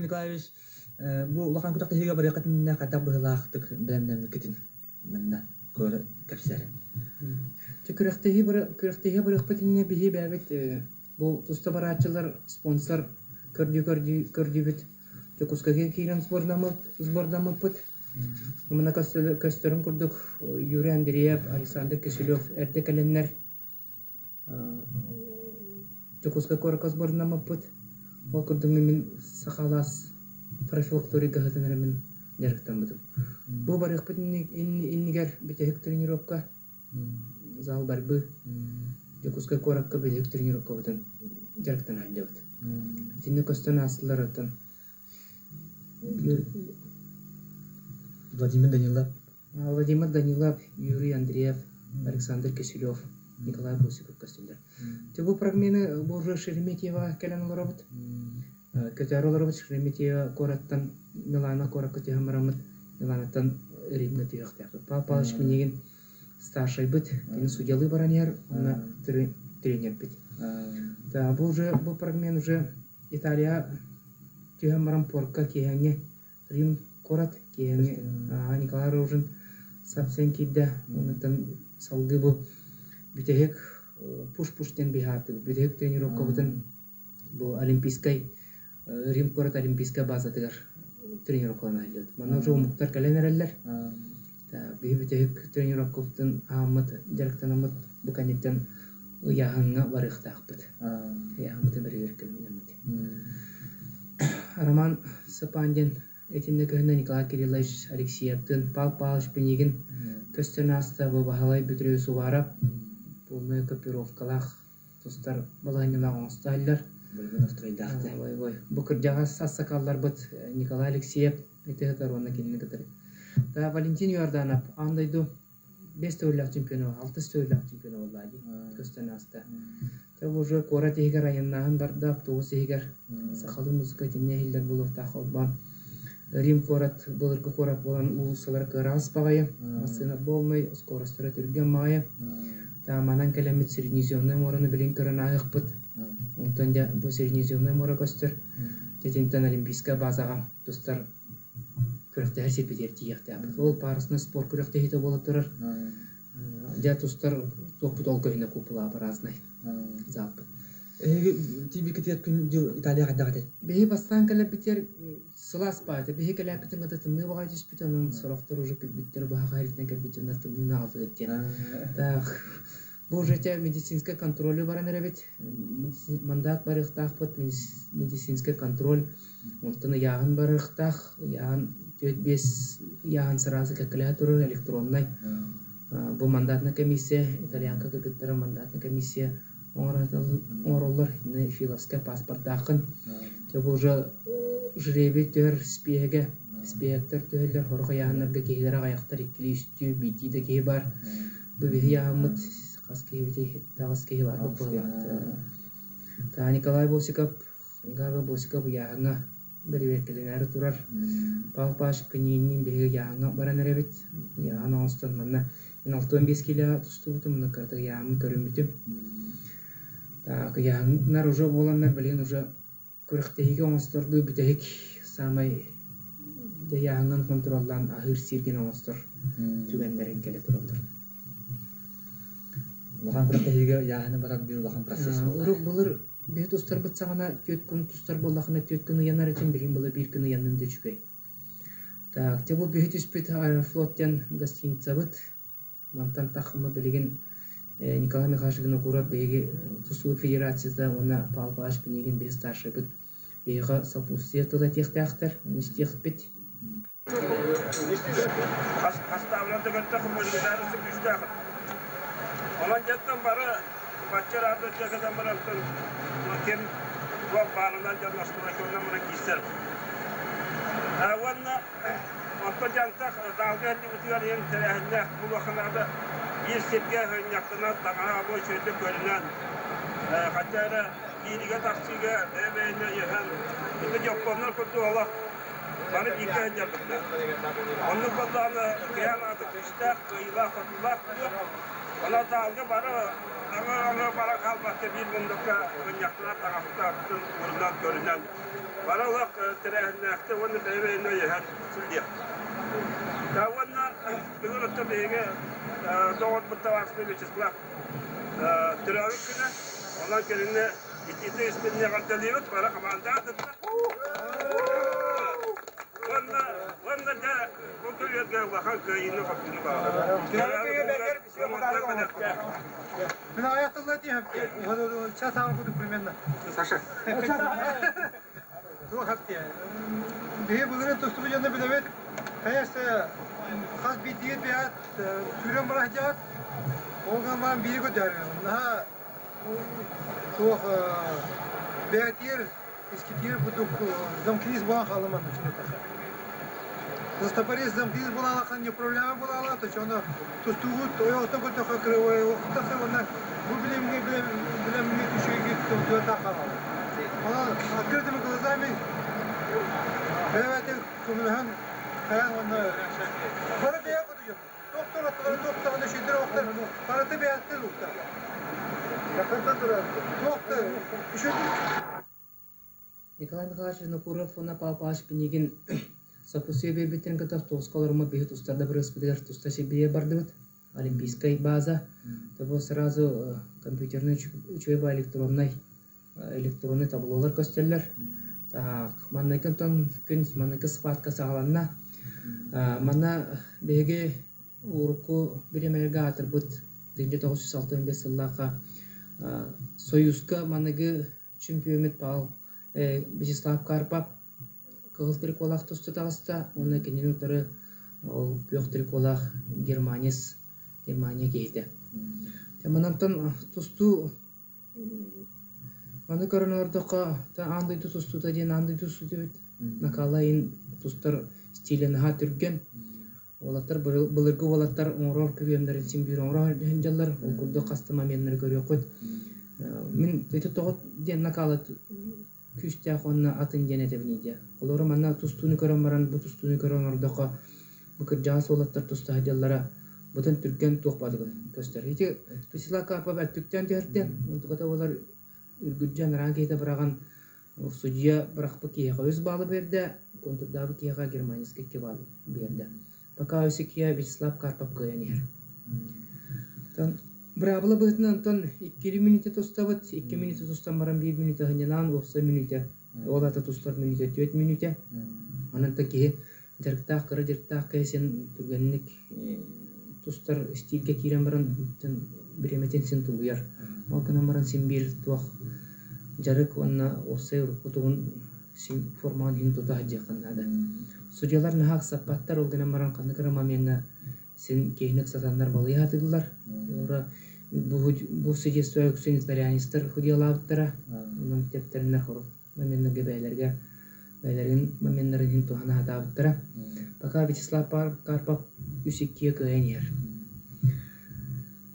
Николаевич, бу улахан күрэхтэһиигэ барыаххыт иннинэ хайдах быһыылаахтык бэлэмнэммиккитин манна кэпсээрин. Күрэхтэһии күрэхтэһии барыахпыт иннинэ биһи бэйэбит бу туста барааччылар спонсор көрдүү көрдүүбүт Дьокуускайга киирэн сбордаммыппыт. Манна көстөрүн курдук Юрий Андреев, Александр Киселев эрдэ кэлэннэр Дьокуускай куоракка сбордаммыппыт. Ол курдук мин сахалаас профилакторий гаһытын эрэ мин дьарыктаммытым. Бу барыахпыт иннигэр бүтэһик тренировка зал борьбы Дьокуускай куоракка бүтэһик тренировкабытын дьарыктана сылдьабыт. Итиннэ көстөн аастылар оттон Владимир Данилов Владимир Данилов, Юрий Андреев, Александр Киселев, Николай Босиков көстөллөр. Дьэ бу прогмены бу уже Шереметьево кэлэн олоробут. Көтөөрү олоробут Шереметьево куораттан Милана куоракка түһэн бараммыт Миланаттан Римҥа түһүөхтээхпит. Павел Павлович минигин старшайбыт, кини судьялыы баран иһэр, уонна тренербит. Да, бу уже бу прогмен уже Италия түһэн баран порка киэһэҥҥи Рим куорат киэһэҥҥи Николай Рожин сапсан киирдэ. Онтон салгыы бу бүтэһик пуш-пуш диэн быһаартыбыт. Бүтэһик тренировкабытын бу Олимпийскай Рим куорат Олимпийскай базатыгар тренировкалана сылдьабыт. Манна уже омуктар кэлэн эрэллэр. Биһи бүтэһик тренировкабытын ааммыт, дьарыктанаммыт бу кэнниттэн ыйааһыҥҥа барыахтаахпыт. Ыйааһыммытын бэригэркэлэммит. Роман Сапандин итиннэ көһүннэ Николай Кириллович Алексеевтыын Павел Павлович Пинигин көстөн ааста бу Баһылай Петрович Уваров полная копировкалаах тустар балаһыанньалаах оҥостооллор. Бу кырдьаҕас ассакалларбыт Николай Алексеев ити сытар уонна кинини кытары. Да, Валентин Иорданов аан дойду биэс төгүллээх чемпиона, алтыс төгүллээх чемпиона буолла дии көстөн ааста. Тэ уже куорат иһигэр айаннааһын барда, автобус иһигэр сахалыы музыка итиннэ иһиллэр буолуохтаах холбоон. Рим куорат былыргы куорат буолан уулуссалара кыараҕас баҕайы, массыына полный, скоростара түргэн баҕайы. Тааманан кэлэммит Среднеземное мораны билин көрөн ааһыахпыт. Онтон дьэ бу Среднеземное море көстөр. Дьэтинтэн Олимпийская базаҕа тустар күрэхтэһэр сирбитигэр тиийиэхтээхпит. Ол парусный спорт күрэхтэһиитэ буола турар. Дьэ тустар туохпут ол көһүнэ куполообразнай заалбыт. Эһиги тиийбиккитигэр күн дьыл Италия хайдах этэй? Биһи бастаан кэлэрбитигэр сылаас баайта. Биһи кэлээппитин кытта тымныы баҕайы түспүтэ, онон сорохтор уже күлбүттэр, быһа хаһыытынан кэлбит дьоннор тымныыны аҕалдылар диэн. Так, бу уже те медицинскэй контролю баран эрэбит. Мандат барыахтаахпыт, медицинскэй контроль. Онтон ыйааһын барыахтаах. Ыйааһын 4-5 ыйааһын сразу кэккэлэһэ турар электроннай. Бу мандатная комиссия, итальянка кыргыттара мандатная комиссия оҥороллор. Филовскай паспордааххын. Дьэ бу уже жребий түһэр спиэһэгэ спиэһэктэр түһэллэр. Сорох ыйааһыннарга киһилэр аҕыйахтар иккилии, үстүү, биирдии да киһи баар. Бу биһи ыйааһыммыт хас киһибитий? Таҕыс киһи баар быһыылаах. Николай Босиков Гаага Босиков ыйааһыҥҥа бэрэбиэркэлэнээри турар. Павел Павлович Пинигинниин биһиги ыйааһыҥҥа баран эрэбит. Ыйааһын оҥостон манна мин 65 киилэҕэ тустубутум, онно кыратык ыйааһыммын көрүммүтүм. Так, ыйааһыннар уже буоланнар билигин уже күрэхтэһиигэ оҥостордуу бүтэһик саамай ыйааһыҥҥын хонтуруоллаан аһыыр сииргин оҥостор түгэннэрин кэлэ тураллар. Улахан күрэхтэһиигэ ыйааһыны барар биир улахан процесс буолар. Урут былыр Биһи тустарбыт саҕана түөрт күн тустар буоллахына түөрт күн ыйанар этим, билигин была биир күн ыйаннын да үчүгэй. Так, дьэ бу биһи түспүт Аэрофлот диэн гостиницабыт. Мантан таххыма билигин Николай Михайлович Винокуров биһиги тустуу федерацията уонна Павел Павлович Пинигин биһи старшайбыт биһиэхэ сопутствие тыл этиэхтээхтэр, истиэхпит. Хастаабынан да көрдөххө музыкалары күүстээх. Онон дьэттэн бары бачча ыраата дьэ баран ким туох баарынан дьон настроеканан баран киирсэр. Уонна онто дьантах даалга сылдьыбытыгар иһин тэрээһиннээх буолуохха наада. Биир сиргэ һынньахтанан таҥаһа абы үчүгэйдик көрүнэн хотя эрэ кииригэ тахсыыга бэйэ-бэйэни өйөһөн ити дьоппуоннар курдук олох Бары бииргэ сылдьарбыттар. Оннук буоллаҕына киһи аата күүстээх, кыайыылаах-хотуулаах буолуо. Онон саалга бары аҥы-аҥы баран хаалбакка биир муннукка мунньахтанан таҥастаахтын уурунан көрүнэн. Бары олох тэрээһиннээхтик уонна бэйэ-бэйэни өйөһөн сылдьыахпыт. Уонна бүгүн оттон биһиги доҕорбут табаарыспыт Вячеслав төрөөбүт күнэ. Онон кинини итиитэ истинни эҕэрдэлиибит, бары хамаандаҕа кытта. Уонна уонна дьэ бу күлүөргэ улахан кыайыыны-хотууну баҕарабыт. Мин аҕыйах тылла этиэм. Час аҕа курдук примерно. Саша. Туох эптиэ. Биһи былырыын тустубут дьону билэбит. Конечно, хас биирдиигит бэйэҕит сүүрэн бара сылдьаҕыт. Ол гынан баран биири көрдөһөрүм. Наһаа туох бэйэтигэр искитигэр курдук замкнись буолан хаалыман учуутал. Застопорись замкнись буолаалахан не проблема буолаала, то ону тустуугут ойоҕостон көрдөххө кырывайуохтахы уонна бу билимҥэ билэмҥэ үчүгэйгит тылдыата хаалар. Онон открытыми глазами бэйэбэтин көмөлөһөн хайаан уонна бары бэйэ кутуйун. Доктор аттылары туохтаҕына үчүгэйдэр оҕохтор барыта бэйэттэн уктар. Туох да үчүгэй Николай Михайлович Винокуров уонна Павел Павлович Пинигин соппусуйа биэрбиттэрин кытта автобуска олоруммут биһи тустар да бырыаспытыгар туста сирбийэ бардыбыт. Олимпийскай база. Тобо сразу компьютерный үчүгэй ба электроннай электронный таблолар көстөллөр. Так, манныгы онтон күн манныгы схватка саҕаланна. Манна биһиги урукку бириэмэлэргэ аатырбыт 1965 сыллаахха Союзка маныгы чемпиоммут Павел Вячеслав Карпов кыһыл триколаах туста таҕыста уонна кинини утары ол күөх триколаах германец Германия киһитэ. Манантан тустуу Маны көрөн олордоххо, аан дойду тустуута диэн аан дойду тустуута эбит. Накалайын тустар стилэ наһаа түргэн. Уолаттар былыргы уолаттар оҥорор күрүөмнэрин син биир оҥоро сылдьаллар. Ол курдук хас да моменнары көрүөххүт. Мин ити тоҕо диэн накала күүстээх уонна атын диэн этэбиний диэ. Олору манна тустууну көрөн баран, бу тустууну көрөн олордоххо, бу кырдьаҕас уолаттар туста сылдьаллара бытын түргэн туох баатыгын көстөр. Ити Вячеслав Карпов өттүктээн түһэртэ, онтуката буолар үргүлдьү анараа киһитэ быраҕан судьуйа бырахпыт киһиэхэ үс баалы биэрдэ, контурдаабыт киһиэхэ германецка икки баалы биэрдэ. Пока үс иккигэ Вячеслав Карпов кыайан иһэр. Оттон быраабыла быһыытынан онтон иккили мүнүүтэ тустабыт, икки мүнүүтэ тустан баран биир мүнүүтэ сынньанаан уопсай мүнүүтэ, ол аата тустар мүнүүтэ түөрт мүнүүтэ. Онон киһи дьарыктаах, кыра дьарыктаах киһи син түргэнник тустар стильгэ киирэн баран бириэмэтин син тулуйар. Ол гынан баран син биир туох дьарык уонна уопсай урукку тугун син формаҕын иһин тута сылдьыаххын наада. Судьуйалар наһаа ыксаппаттар, ол гынан баран ханнык эрэ момеҥҥа син киһини ыксатаннар балыйа сатыыллар. Олоро бу, бу судейство үксүн итальянецтар судьуйалаабыттара. Онон тэптэриннэр хорук моменнарга бэйэлэргэ бэйэлэрин моменнарын иһин туһана сатаабыттара. Пока Вячеслав Карпов үс иккигэ кыайан иһэр.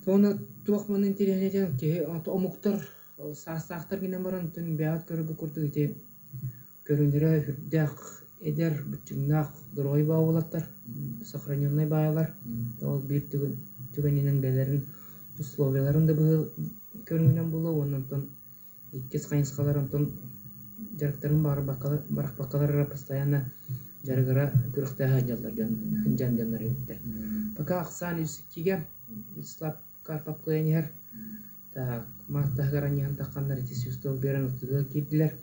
Уонна туох манна интэриэһинэй диэн киһи омуктар саастаахтар гынан баран онтон бэйэҕит көрөргө курдук ити көрүҥнэрэ сүрдээх эдэр, быччыҥнаах дорогой баа уолаттар, сохраненнай баайалар. Ол биир түгэнинэн бэйэлэрин условияларын да быһыы көрүҥүнэн буолуо уонна онтон иккис хайысхалар онтон дьарыктарын барахпаккалар эрэ постоянно дьарыгыра күрэхтэһэ сылдьаллар дьон сылдьан дьоннор эбиттэр. Пока ахсаан үс иккигэ Вячеслав Карпов кыайан иһэр. Так, мас таһыгар анньыһан тахханнар ити свисток биэрэн ортотугар киирдилэр.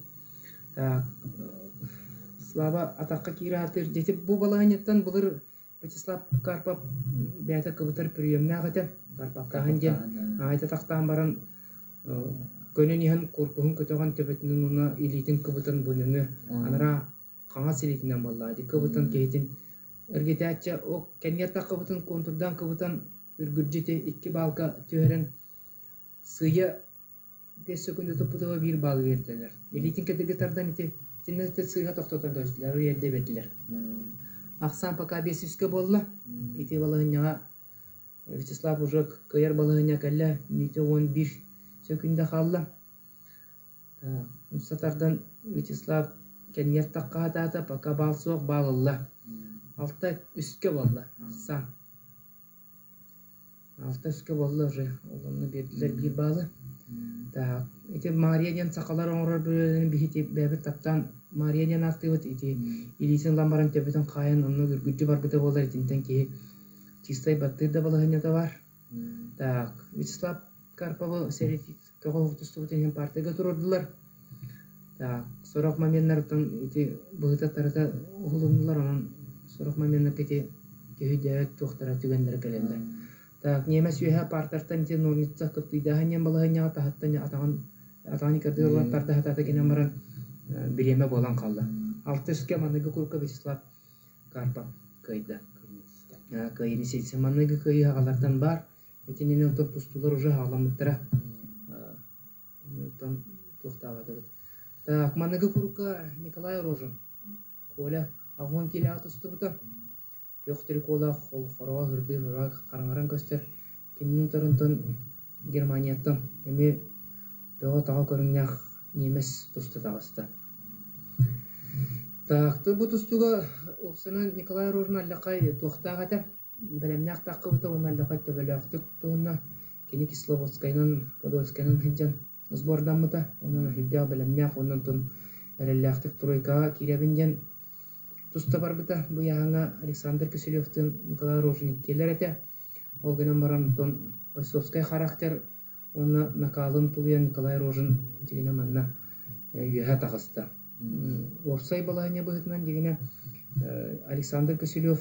Так, Слава атахха киирэ сатыыр. Дьэ ити бу балаһыанньаттан былыр Вячеслав Карпов бэйэтэ кыбытар приемнаах этэ. Карповтааһын диэн аайта тахтаан баран көнөн иһэн корпуһун көтөҕөн төбөтүнэн уонна илиитин кыбытан бу нөҥүө анараа хаҥас илиитинэн буоллаҕа дии кыбытан киһитин эргитээччи ол кэннигэр таххыбытын контурдаан кыбытан үргүлдьү ити икки баалка түһэрэн сыыйа Биэс сөкүүндэ туппутугар биир баалы биэрдилэр. Илиитин кэдирги тардан ити итиннэ сыыһа тохтотон көрүстүлэр, эрдэ эбэтилэр. Ахсаан пока биэс үскэ буолла. Ити балаһынньаҕа Вячеслав уже кыайар балаһынньа кэллэ, мүнүүтэ 11 сөкүүндэ хаалла. Умса тардан Вячеслав кэннигэр таххаатаата, пока баал суох, баал ылла. Алта үскэ буолла ахсаан. Алта үскэ буолла уже, ол онно биэрдилэр биир баалы. Так, ити Мария диэн сахалар оҥорор бөрөлөрүн биһиги бэйэбит таптаан Мария диэн ааттыыбыт. Ити илиитин ылан баран төбөтүн хаайан онно үргүлдьү барбыта буолар итинтэн киһи чистай баттыыр да балаһыанньата баар. Так, Вячеслав Карповы сэриитиккэ тустубут иһин партияга туруордулар. Так, сорох моменнартан ити быһыта-тарыта уһулуннулар, онон сорох моменнарга ити киһи өйдөөбөт туохтара түгэннэрэ кэлэллэр. Так, ньиэмэс үөһэ паартартан ити Норница кыптыйдааһын диэн балаһыанньаҕа таһыттан атаҕын атаҕын иккардыгар ылан тарда сатаата гынан баран бириэмэ буолан хаалла. Алтыскэ маныгы курка Вячеслав Карпов кыайда. Кыайыыны ситисэн маныгы кыайыы аҕалартан баар. Итиннинэн онтон тустуулар уже хаалламмыттара. Онтон туохтаабатыбыт. Так, маныгы курка Николай Рожин. Коля 80 киилэҕэ тустубута. Күөх триколаах хороҕо ырдыыр ыраах хараҥаран көстөр, кинини утарынтан Германияттан эмиэ бөҕө-таҕа көрүҥнээх ньиэмэс туста таҕыста. Так, бу тустууга уопсайынан Николай Рожин алдьархай туохтаах этэ, бэлэмнээх таххыбыта уонна алдьархай төбөлөөхтүк туһунна кини Кисловодскайынан, Подольскайынан сылдьан сбордаммыта, онон сүрдээх бэлэмнээх уонна онтон эрэллээхтик тройкаҕа киирэбин диэн Туста барбыта. Бу ыйааһыҥҥа Александр Киселевтыын Николай Рожин иккиэлэр этэ. Ол гынан баран онтон бойцовскай характер уонна накалын тулуйан Николай Рожин дьигинэ манна үөһэ таҕыста. Уопсай балаһыанньа быһыытынан дьигинэ Александр Киселев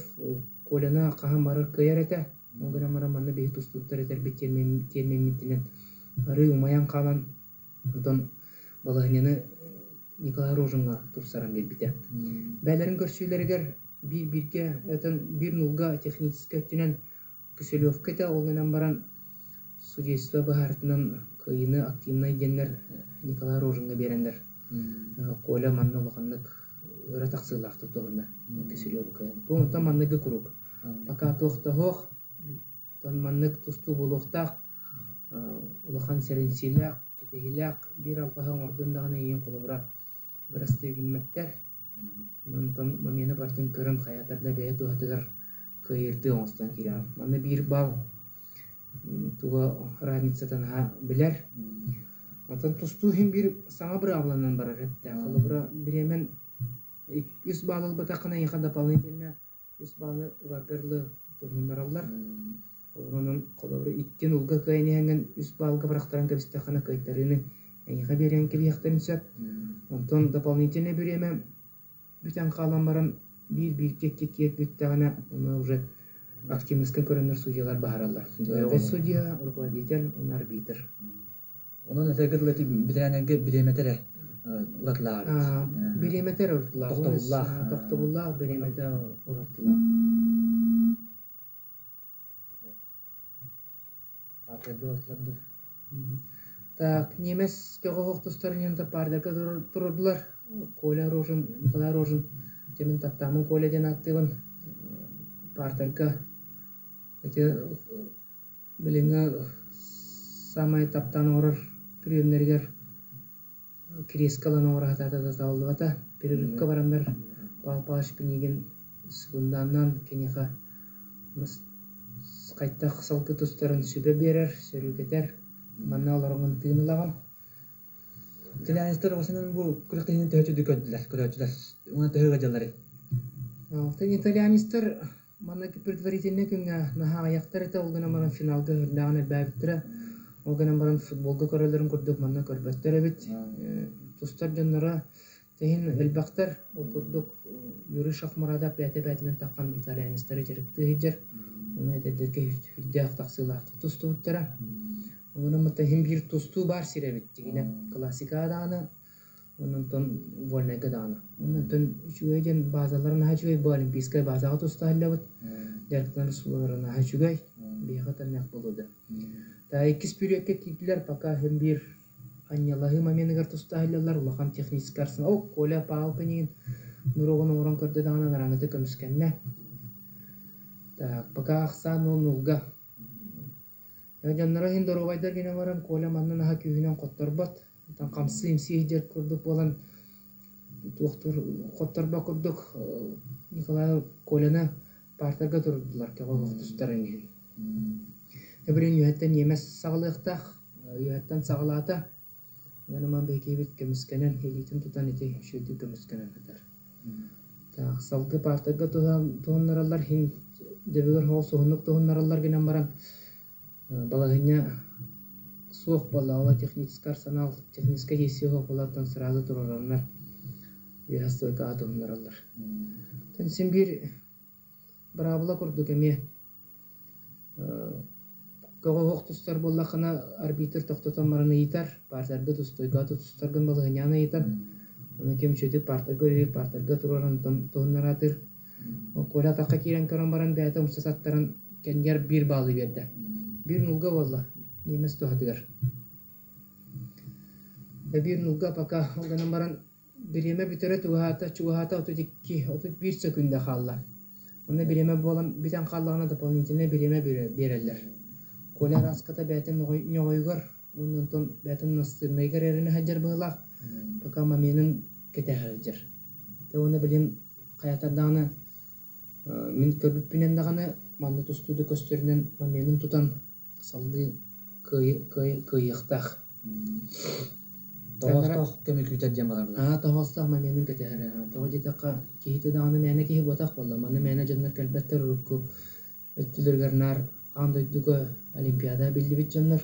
Коляны хаһан барар кыайар этэ. Ол гынан баран манна биһи тустууктар этэрбит тиэрмиммитинэн арыы умайан хаалан онтон балаһыанньаны Николай Рожиҥҥа тупсаран биэрбитэ. Бэйэлэрин көрсүүлэригэр биир-бииргэ этэн биир нулга техническэй өттүнэн Киселевка этэ, ол гынан баран судейство быһаарытынан кыайыыны активнай диэннэр Николай Рожиҥҥа биэрэннэр Коля манна улаханнык өрө тахсыылаахтык туһунна Киселевы кыайан. Бу онтон манныгы куруук. Пока туох да суох, Оттон маннык тустуу буолуохтаах, улахан сэрэнсиилээх, кэтэһиилээх биир алҕаһы оҥордун даҕаны ийэҥ холобура бырастыы гымматтар. Онтон момена барытын көрөн хайаатар да бэйэ туһатыгар кыайырдыы оҥостон киирэҕин. Манна биир балл туга разницата наһаа билэр. Оттон тустуу иһин биир саҥа быраабыланан барар эбит. Холобура бириэмэн үс балл ылбатаххына эйиэхэ дополнительно үс баалы ыларгар дылы туһуннараллар. Онон холобур икки нулга кыайан иһэҥҥин үс баалга бырахтаран кэбистэххинэ кыайтарыыны эйиэхэ биэрэн кэбиһиэхтэрин сөп. Онтон дополнительнай бириэмэ бүтэн хаалан баран биир-бииргэ икки бүттэҕинэ ону уже активностька көрөннөр судьялар баһараллар. Ойоҕос судья, руководитель уонна арбитр. Онон этэргэ дылы бэтэрээннэргэ бириэмэтэ эрэ уратылаах эбит. Бириэмэтэ эрэ уратылаах. Тохтобуллаах. Тохтобуллаах бириэмэтэ уратылаах. Так, немец көҕө тустарынан паардарга турдулар. Коля Рожин, Николай Рожин, дьэ мин таптааммын Коля диэн ааттыыбын. Паардарга ити Билиҥҥи саамай таптаан оҥорор приемнэригэр кириэскэ ылан оҥоро сатаата да табыллыбата. Перерывка бараннар Павел Павлович Пинигин секунданнаан киниэхэ хайдах салгы тустарын сүбэ биэрэр, сөрүүкэтэр. Манна олороҥҥун тыын ылаҕын. Итальянецтар осынан бу күрэхтэһиини төһө үчүгэй көрдүлэр, көрөөччүлэр уонна төһө ыалдьалларый? Оттон итальянецтар Манна предварительнай күҥҥэ наһаа аҕыйахтар этэ, ол гынан баран финалга үрдээҕин элбээбиттэрэ. Ол гынан баран футболга көрөллөрүн курдук манна көрбөттөр эбит. Тустар дьонноро иһин элбэхтэр. Ол курдук Юрий Шахмурадов бэйэтэ-бэйэтинэн таххан итальянецтары дьарыктыы сылдьар. Ону эдэрдэргэ сүрдээх тахсыылаахтык тустубуттара. Онон иһин биир тустуу баар сирэ эбит дьиҥинэ. Классикаҕа даҕаны Онтон вольнайга даҕаны. Онтон үчүгэй диэн базалара наһаа үчүгэй бу олимпийскай базаҕа тустаһыллабыт. Дьарыктанар условиялара наһаа үчүгэй. Биһиэхэ тэҥнээх буолуо да. Та иккис пүрүөккэ киирдилэр, пока иһин биир анньалаһыы моменыгар тустаһыллаллар улахан технический арсенал. О, Коля Павел Пинигин нуругун оҥорон көрдө даҕаны нараҥыты көмүскэннэ. Так, пока ахсаан нуолга. Дьонноро иһин доруобайдар гынан баран Коля манна наһаа күүһүнэн хотторбот, оттон хамсыы-имсии сылдьар курдук буолан туохтуур хотторбот курдук Николай Коляны партерга турдулар көҕө тустарын иһин. Эбирин үөһэттэн ньиэмэс саҕалыахтаах, үөһэттэн саҕалаата. Онон биһикибит көмүскэнэн, илиитин тутан ити үчүгэйдик көмүскэнэн сытар. Так, салгыы паартарга туһуннараллар, иһин дөбүгэр соҕус уһуннук туһуннараллар гынан баран балаһыанньа суох буолла. Ол технический арсенал, техническэй действие суох буолартан сразу туруораннар үөһэ стойкаҕа туһуннараллар. Син биир быраабыла курдук эмиэ Көҕүһүөх тустар буоллаххына, арбитр тохтотон баран ыйытар, партерга тустууга тустаргын балаһыанньаҕын ыйытар. Ону ким үчүгэйдик партерга үлэлиир, партерга туруоран туһуннараатыыр. Коля атахха киирэн көрөн баран бэйэтэ умса саттаран кэннигэр биир баалы биэрдэ. Биир нулга буолла немец туһатыгар. Биир нулга пока ол гынан баран Бириэмэ бүтэрэ тугаһаата, чугаһаата 32, 31 сөкүүндэ хаалла. Онно бириэмэ буолан бүтэн хааллаҕына дополнительнай бириэмэ биэрэллэр. Коля араската бэйэтин ньоҕойугар уонна онтон бэйэтин настырнайыгар эрэнэ сылдьар быһыылаах, пока моменын кэтэһэ сылдьар. Дьэ уонна билин хайатар даҕаны мин көрбүппүнэн даҕаны манна тустууду көстөрүнэн моменын тутан салгыы кыайыахтаах. Тоҕоостоох көмү күүтэр диэн баҕарыллар. Аа, тоҕоостоох моменын кэтэһэр. Тоҕо диэтэххэ, киһитэ даҕаны мээнэ киһи буотах буолла. Манна мээнэ дьоннор кэлбэттэр урукку өттүлэригэр наар аан дойдуга Олимпиада биллибит дьоннор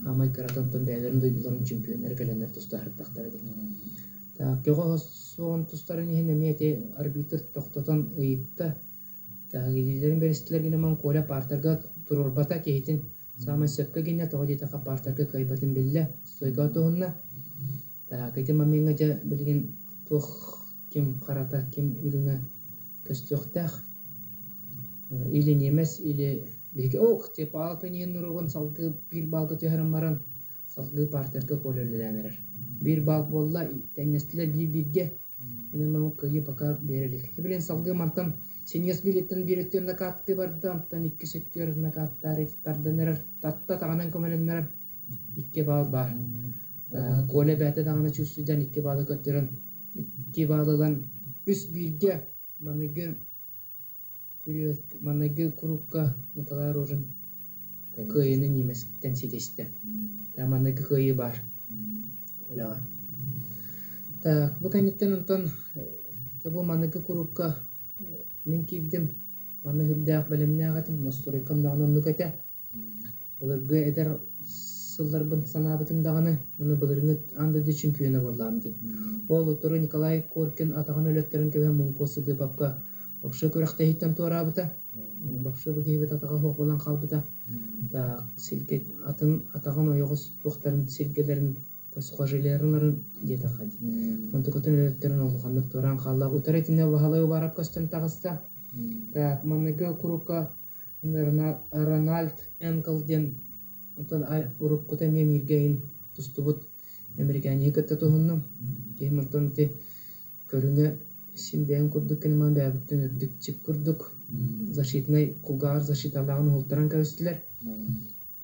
хаамай кырата онтон бэйэлэрин дойдуларын чемпионнара кэлэннэр тустаһырдахтара дии. Так, көҕө суоҕун тустарын иһин эмиэ ити арбитр тохтотон ыйытта. Илиилэрин бэристилэр гынан Коля партерга туруорбата киһитин саамай сөпкө гиннэ, тоҕо диэтэххэ партерга кыайбатын биллэ, стойкаҕа туһунна. Так, ити момеҥҥа дьэ билигин туох ким харата, ким үрүҥэ көстүөхтээх. Или ньиэмэс, или биһиги ок, типа Алпениин уругун салгыы биир балга түһэрэн баран салгыы партерга Коля үлэлээн эрэр. Биир бал буолла, тэҥнэстилэр биир-бииргэ. Инамам кыайыы пока биэрэ илик. Билин салгыы мантан синньигэс билиттэн биир өттүгэр накааттыы барда, онтон иккис өттүгэр накааттаары тардан эрэр, татта таҕынан көмөлөннөрөр. Икки баал баар. Коля бэйэтэ даҕаны чувствуйдан икки баалы көрдөрөн, икки баал ылан үс бииргэ маныгы Маҥнайгы курукка Николай Рожин кыайыыны ньиэмэстэн ситистэ. Маҥнайгы кыайыы баар Коляҕа. Так, бу кэнниттэн онтон бу маныгы курукка мин киирдим. Манна сүрдээх бэлэмнээх этим, настройкам даҕаны оннук этэ. Былыргы эдэр сылларбын санаабытым даҕаны, уонна былырыҥҥы аан дойду чемпиона буоллаҕым дии. Ол утары Николай Коркин атаҕын өлөттөрөн кэбиһэн Муҥкуо Сыдыпапка вообще күрэхтэһииттэн туораабыта. Вообще бу киһибит атаҕа суох буолан хаалбыта. Так, сиргэ атын атаҕын ойоҕос туохтарын сиргэлэрин сухожилиеларын диэтэххэ дии. Онтукатын өлөттөрөн улаханнык туораан хаалла. Утары итиннэ Баһылай Убаров көстөн таҕыста. Так, манныгы курукка Рональд Энгл диэн онтон уруккута эмиэ бииргэ иһин тустубут американеһы кытта туһуннум. Киһим онтон ити көрүҥэ син бэйэм курдук гыныман бэйэбиттэн үрдүк чип курдук защитнай кулгааҕар защиталааҕын уһултаран кэбистилэр.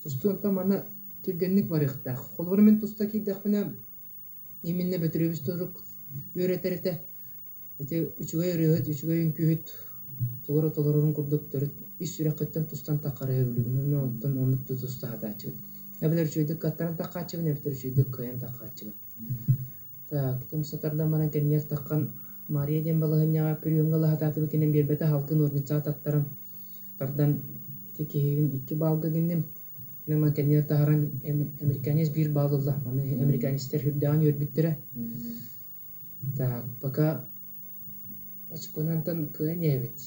Тустуу онтон манна түргэнник барыахтаах. Холобура мин туста киирдэхпинэ именно Бөтүрүөбүс турук үөрэтэр этэ. Ити үчүгэй ырыаһыт, үчүгэй үҥкүүһүт тугу эрэ толорорун курдук төрүт ис сүрэххиттэн тустан таххара сөбүлүүбүн уонна онтон оннук да туста сатааччыбын. Эбэтэр үчүгэйдик кыаттаран таххааччыбын, эбэтэр үчүгэйдик кыайан таххааччыбын. Так, тумса тардан баран кэннигэр таххан Мария диэн балаһыанньаҕа приемҥа ыла сатаатыбыт кинин биэрбэтэ салгын ножницаҕа таттаран тардан ити киһибин икки баалга гинним. Мин кэннигэр таһааран американец биир баал ылла. Маны американецтэр сүрдээҕин үөрбүттэрэ. Так, пока очконантан кыайан иһэбит.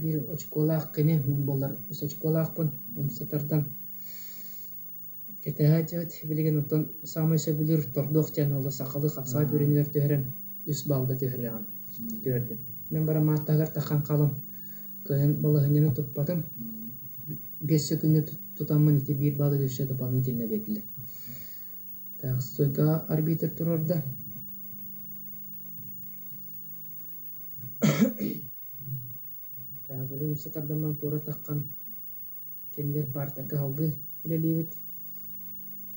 Биир очколаах кини, мин буоллар үс очколаахпын умса тардан кэтэһэ сылдьабыт. Билигин оттон саамай сөбүлүүр тордуох диэн уола сахалыы хапсаҕай бүрүнүгэр түһэрэн үс баллга түһэрэҕин түһэрдим. Мин баран мааттаһыгар таххан хаалан кыайан балаһыанньаны туппатым. Биэс сөкүүндэ тутаммын ити биир баллы өссө дополнительно биэрдилэр. Так, стойкаҕа арбитр туруорда. Так, үлэ умса тардамман туора таххан кэннигэр партерга салгыы үлэлиибит.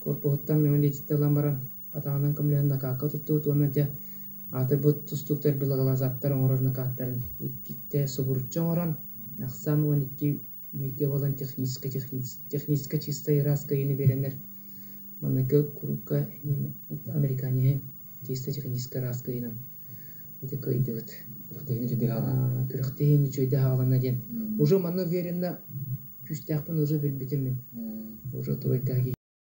Корпуһуттан илиититтэн ылан баран атаҕынан көмөлөһөн накаакка туттубут уонна дьэ аатырбыт тустууктар белоглазаттар оҥорор накааттарын иккитэ субуруччу оҥорон ахсаан 12 бииргэ буолан техническэ техническэ чистай ыраас кыайыыны биэрэннэр. Манныгы курукка американеһы чисто техническая раскайынан ити кыайдыбыт. Күрэхтэһиини үчүгэй хаалана. Күрэхтэһиини үчүгэй хаалана диэн. Уже манна уверенно күүстээхпин уже билбитим мин. Уже тройка.